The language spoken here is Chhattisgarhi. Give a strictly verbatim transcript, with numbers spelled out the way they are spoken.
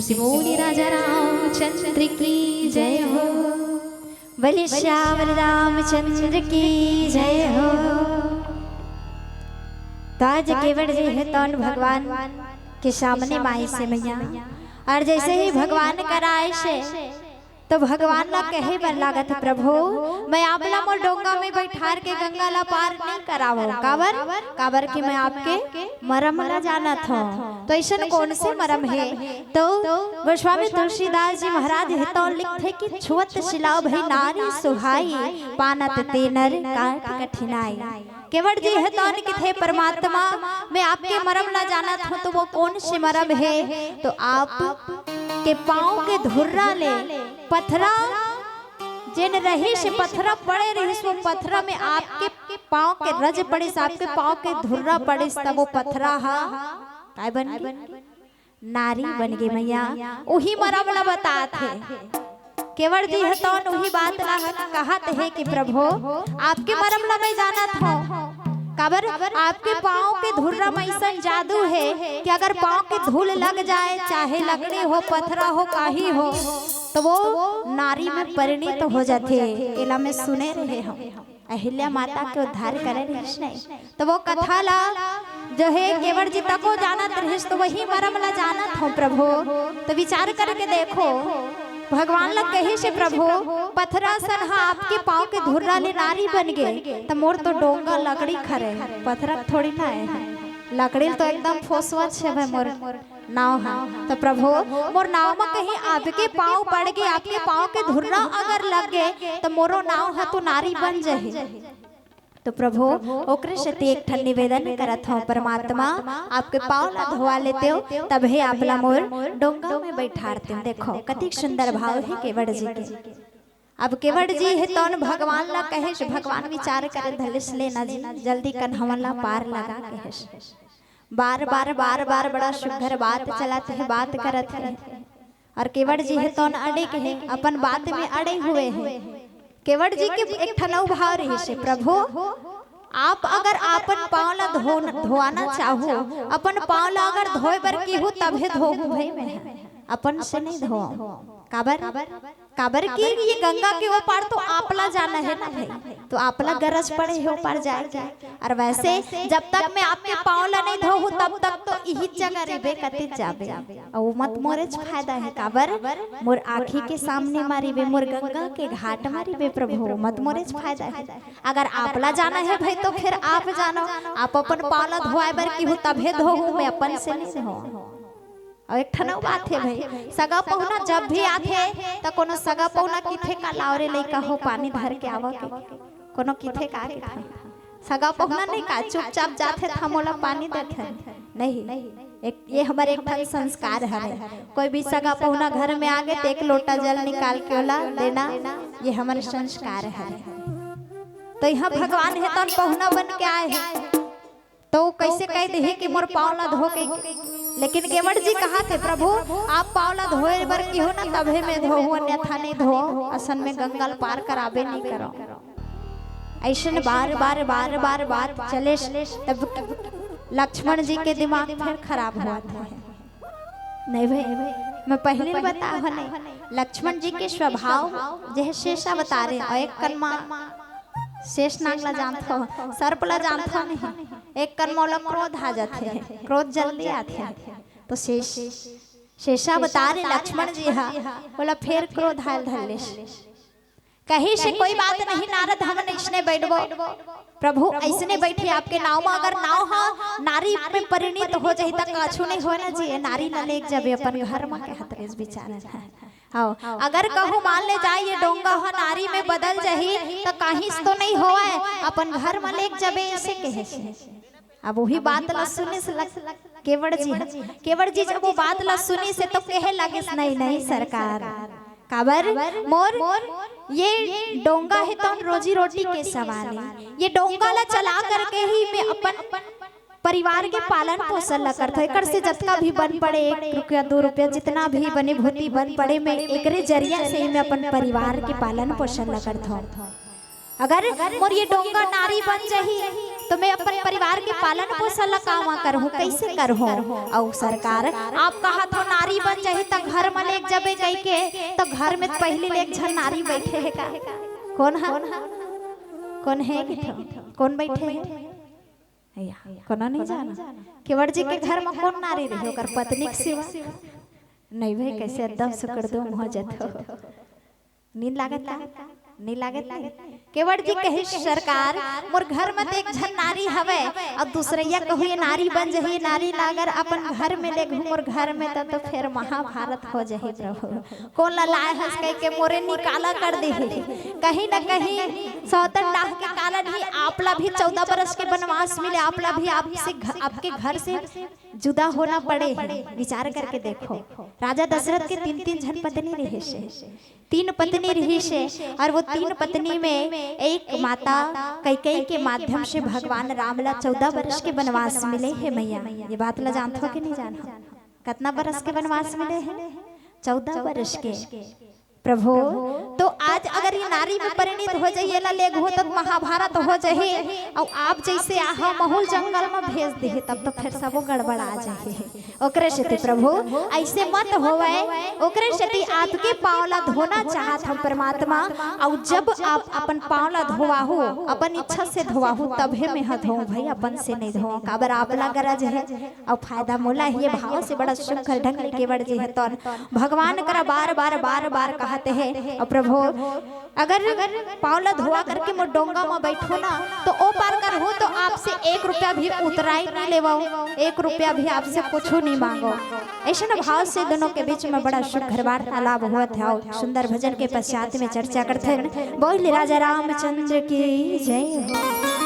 बोली राजा रामचंद्र की जय हो। बोली श्यावर रामचंद्र की जय हो। तो आज केवट जी हे तौन भगवान के सामने माई से मैया, और जैसे ही भगवान करा आए से तो भगवान ला कहे बर लागत हे, प्रभु, मैं आप ला मोर डोंगा में बैठार के गंगा ला पार नहीं करावो। काबर? काबर कि मैं आपके मरम ला जानत हूँ। तो ऐसन कौन से मरम हे? तो गोस्वामी तुलसीदास जी महाराज हे तो लिखथे कि छुअत सिलाव भई नारी सुहाई, पानत ते नर काट कठिनाई। केवट जी हे तौन किथे, परमात्मा, मैं आपके मरम ला जानत हूँ, तो वो कौन से मरम हे? तो आप के पाँव के धुर्रा ले पथरा जेन रहिस, पथरा पड़े रहिस, वो पथरा में आपके पाँव के रज पड़िस, आपके पाँव के धुर्रा पड़िस, तब वो पथरा हा काय बन गे? नारी बन गे मैया। उही मरम ला बतात हे। केवट जी हे तौन उही बात ला कहत हे कि प्रभु, आपके मरम ला मैं जानत हूँ। काबर? आपके पाँव के धुर्रा में ऐसन जादू हे कि अगर पाँव के धूल लग जाए, चाहे लकड़ी हो, पथरा हो, काही हो, तो वो नारी में परिणित हो जाथे। एला मैं सुने रहे हूँ। अहिल्या माता के उद्धार करे रहिस नहीं, तो वो कथा ला जो हे केवट जी तको जानत रहिस, तो वही मरम ला जानत हूँ प्रभु। तो विचार करके देखो, भगवान ला कहिस हे, प्रभु, पथरा सन हा आपके पाँव के धुर्रा ले नारी बन गे, तो मोर तो डोंगा लकड़ी खरे, पथरा थोड़ी ना हे, लकड़ी तो एकदम फोसवा छे भाई मोर नाव हा। तो प्रभु, मोर नाव में कहीं आपके पाँव पड़ गे, आपके पाँव के धुर्रा अगर लग गे, तो मोरो नाव हा तो नारी बन जाही। तो प्रभु, ओकरे सेती एक ठन निवेदन करत हूँ, परमात्मा, आपके पाँव ला धोवा लेते हो, तब हे आप ला मोर डोंगा में बैठारते हो। देखो, कतिक सुंदर भाव हे केवट जी के। अब केवट जी हे तौन भगवान ला कहे से भगवान विचार करे धलिस, लेना जी, जल्दी कन हमन ला पार लगा कहे से। बार बार बार बार बड़ा सुघर बात चलत हे, बात करत हे। और केवट जी हे तौन अड़े के हे, अपन बात में अड़े हुए हे। केवट जी के एक ठन अउ भाव रहिस हे, प्रभु, आप अगर अपन पाँव ला धो-, धोआना चाहू, अपन पाँव ला अगर धोए बर किहू, तभे धोहू भाई मैं, अपन से नहीं धोऊं। काबर? काबर कि ये गंगा के ओ पार तो आप ला जाना हे ना भाई, तो आप ला गरज पड़े हे ओ पार जाए के। और वैसे जब तक मैं आपके पाँव ला नहीं धोहूँ, तब तक तो इही जगह रहिबे, कते जाबे। अउ मत मोरेच फायदा हे, काबर? मोर आँखी के सामने मा रहिबे, मोर गंगा के घाट मा रहिबे प्रभु, मत मोरेच फायदा हे। अगर आप ला जाना हे भाई, तो फिर आप जानो, आप अपन पाँव ला धोआए बर किहू, तभे धोहूँ, मैं अपन से नहीं धोऊं। अउ एक ठन अउ बात हे भाई, सगा पहुना जब भी आथे, त कोनो सगा पहुना किथे का, "लाव रे लइका हो, पानी धर के आवा," के कोनो किथे का, किथे सगा पहुना नहीं का, चुपचाप जाथे, थमोला पानी देथे नहीं। एक, ये हमर एक ठन संस्कार हरे। कोई भी सगा पहुना घर में आ गे, त एक लोटा जल निकाल के ओला देना, ये हमर संस्कार हरे। तो यहाँ भगवान हे तौन पहुना बन के आए हे, तो कैसे कह देही कि मोर पाँव ला धो के। लेकिन केवट जी कहाथे, "प्रभु, आप पाँव ला धोए बर किहू ना, तभे मैं धोहूँ, अन्यथा नहीं धोऊं, असन में गंगा ल पार कराबे नहीं करो।" ऐसन बार बार बार बार बात चले, तब लक्ष्मण जी के दिमाग फिर खराब होवत हे। नहीं भाई, मैं पहले ही बताए हंव नहीं, लक्ष्मण जी के स्वभाव जे हे शेषावतार हे, अउ एक कन मा शेष नाग ला जानथो, सर्प ला जानथो नहीं, एक कन मा ओला क्रोध आ जाथे, क्रोध जल्दी आथे। तो शेष, शेषावतार लक्ष्मण जी हा, ओला फेर क्रोध आय ल धर लेस। कहिस हे, "कोई बात नहीं नारद, हमन अइसने बैठबो।" प्रभु, अइसने बैठे आपके नाव मा, अगर नाव हा नारी में परिणित हो जाही, त कछु नहीं होय ना जी, ये नारी ला लेग जाबे अपन घर मा, कहत रहिस बिचारा। हाँ, अगर कहूँ मान ले जाए, ये डोंगा हा नारी में बदल जाही, त काहीच तो नहीं होवय, अपन घर मा लेग जाबे, ऐसे कहे से। अब वही बात ला सुनिस लग-, केवट जी, केवट जी जब वो बात ला सुनिस हे, तो कहे लगिस, "नहीं, नहीं सरकार, काबर मोर ये डोंगा हे, तौन रोजी रोटी के सवाल हे, ये डोंगा ला चला करके ही मैं अपन परिवार के पालन पोषण ला करथों, एकर से जतका भी बन पड़े, एक रुपया, दो रुपया, जितना भी बने भूती बन पड़े, मैं एकरे जरिया से ही मैं अपन परिवार के पालन पोषण ला करथों। अगर मोर ये डोंगा नारी बन जाही, तो मैं अपन परिवार के पालन पोषण ला कामा करहूँ, कैसे करहूँ? अउ सरकार, आप कहत हो नारी बन जाही त घर म लेग जबे कहिके, त घर में पहिली ले एक झन नारी बैठे हे का? कोन ह? कोन हे कि ठो? कोन बैठे हे? अइया, कोनो नहीं जाना। केवट जी के घर म कोन नारी रही? ओकर पत्नी के सिवा। नहीं भाई, कैसे एकदम सुकड़ दो मुँह जत हो। नींद लागत का? नहीं लागत नहीं। केवट जी कहे, सरकार, मोर घर म तो एक झन नारी हवय, अउ दूसरैया कहूँ ये नारी बन जही, नारी ला अगर अपन घर में लेगहूँ मोर घर में, तब तो फिर महाभारत हो जही प्रभु। कोन ला लाए हस कहिके मोरे निकाला कर देही। कहीं न कहीं सौतन डाह के कारण ही आप ला भी चौदह बरस के बनवास मिले, आप ला भी आपसे घ-, आपके घर से जुदा होना पड़े हे। विचार करके देखो, राजा दशरथ के तीन तीन झन पत्नी रहिस हे, तीन पत्नी रहिस हे, अउ वो तीन पत्नी में एक माता कैकेयी के माध्यम से भगवान राम ला चौदह बरस के बनवास मिले हे मैया। ये बात ला जानथो कि नहीं जानथो? कतना बरस के बनवास मिले हे? चौदह बरस के। प्रभु, तो आज अगर ये नारी में परिणित हो जाही, एला लेगहूँ त महाभारत हो जाही, अउ आप जैसे आहा महूँ ल जंगल में भेज देही, तब तो फिर सबो गड़बड़ा जाही। ओकरे सेती प्रभु, ऐसे मत होवय, ओकरे सेती आपके पाँव ला धोना चाहत हँव परमात्मा। अउ जब आप अपन पाँव ला धोवाहू, अपन इच्छा से धोवाहू, तभे में ह धोऊँ भाई, अपन से नहीं धोऊँ, काबर आप ला गरज हे। अउ फायदा मोला ही ये भाव से बड़ा सुघर ढंग ले केवट जी हे तोन भगवान करा बार बार बार बार कहत हे। अउ प्रभु, अगर पाँव ला धोवा करके मोर डोंगा म बैठो ना, तो ओ पार करहूँ तो आपसे एक रुपया भी उतराई नहीं लेवो, एक रुपया भी आपसे कुछू नहीं मांगो। ऐसन भाव से दोनों के बीच में बड़ा सुघर वार्तालाप होवत हे। अउ सुंदर भजन के पश्चात में चर्चा करथन। बोल राजा रामचंद्र की जय हो।